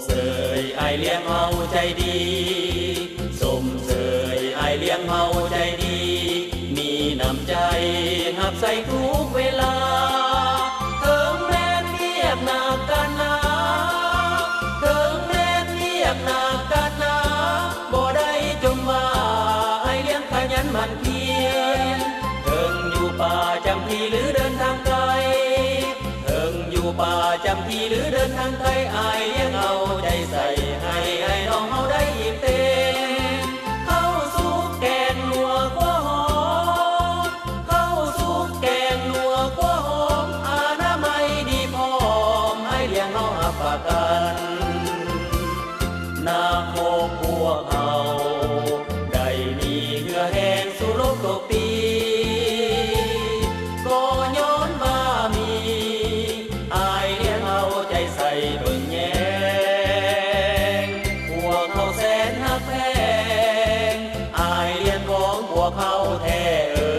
ເຊີຍອ້າຍລ້ຽງເຮົາໃຈດີ ຊົມເຊີຍອ້າຍລ້ຽງເຮົາໃຈດີ ມີນ້ຳໃຈຮັບໃຊ້ທຸກເວລາ. ເຖິງແມ່ນວຽກໜັກການໜາ ເຖິງແມ່ນວຽກໜັກການໜາ ບໍ່ໄດ້ຈົ່ມວ່າອ້າຍລ້ຽງຂະຫຍັນໝັ່ນພຽນ ເຖິງຢູ່ປະຈຳທີ່ ຫຼື ເດີນທາງໄກ ເຖິງຢູ່ປະຈຳທີ່ ຫຼື ເດີນທາງໄກ ອ້າຍລ້ຽງເອົາໃຈໃສ່ ໃຫ້ອ້າຍນ້ອງເຮົາໄດ້ອີ່ມເຕັມ. ເຂົ້າສຸກແກງນົວຂົ້ວຫອມ ເຂົ້າສຸກແກງນົວຂົ້ວຫອມ ອະນາໄມດີພ້ອມ ອ້າຍລ້ຽງເຮົາຮັບປະກັນ. ນາຄອບຄົວເຮົາ ໄດ້ມີເຫື່ອແຮງສູ້ລົບຕົບຕີ ກໍຍ້ອນວ່າມີ ອ້າຍລ້ຽງເອົາໃຈໃສ່ເບິ່ງແຍງ ພວກເຮົາແສນຮັກແພງ ອ້າຍລ້ຽງຂອງພວກເຮົາແທ້ເອີຍ.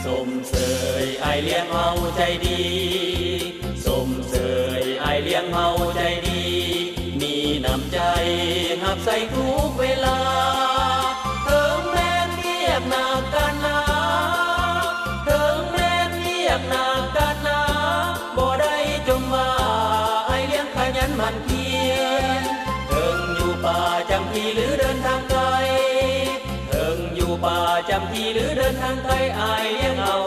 ຊົມເຊີຍອ້າຍລ້ຽງເຮົາໃຈດີ ຊົມເຊີຍອ້າຍລ້ຽງເຮົາໃຈດີ ມີນ້ຳໃຈຮັບໃຊ້ທຸກເວລາ. ເຖິງແມ່ນວຽກໜັກການໜາ ເຖິງແມ່ນວຽກໜັກການໜາ ບໍ່ໄດ້ຈົ່ມວ່າອ້າຍລ້ຽງຂະຫຍັນໝັ່ນພຽນ ເຖິງຢູ່ປະຈຳທີ່ ຫຼື ເດີນທາງໄກ ເຖິງຢູ່ປະຈຳທີ່ ຫຼື ເດີນທາງໄກ ອ້າຍລ້ຽງເອົາ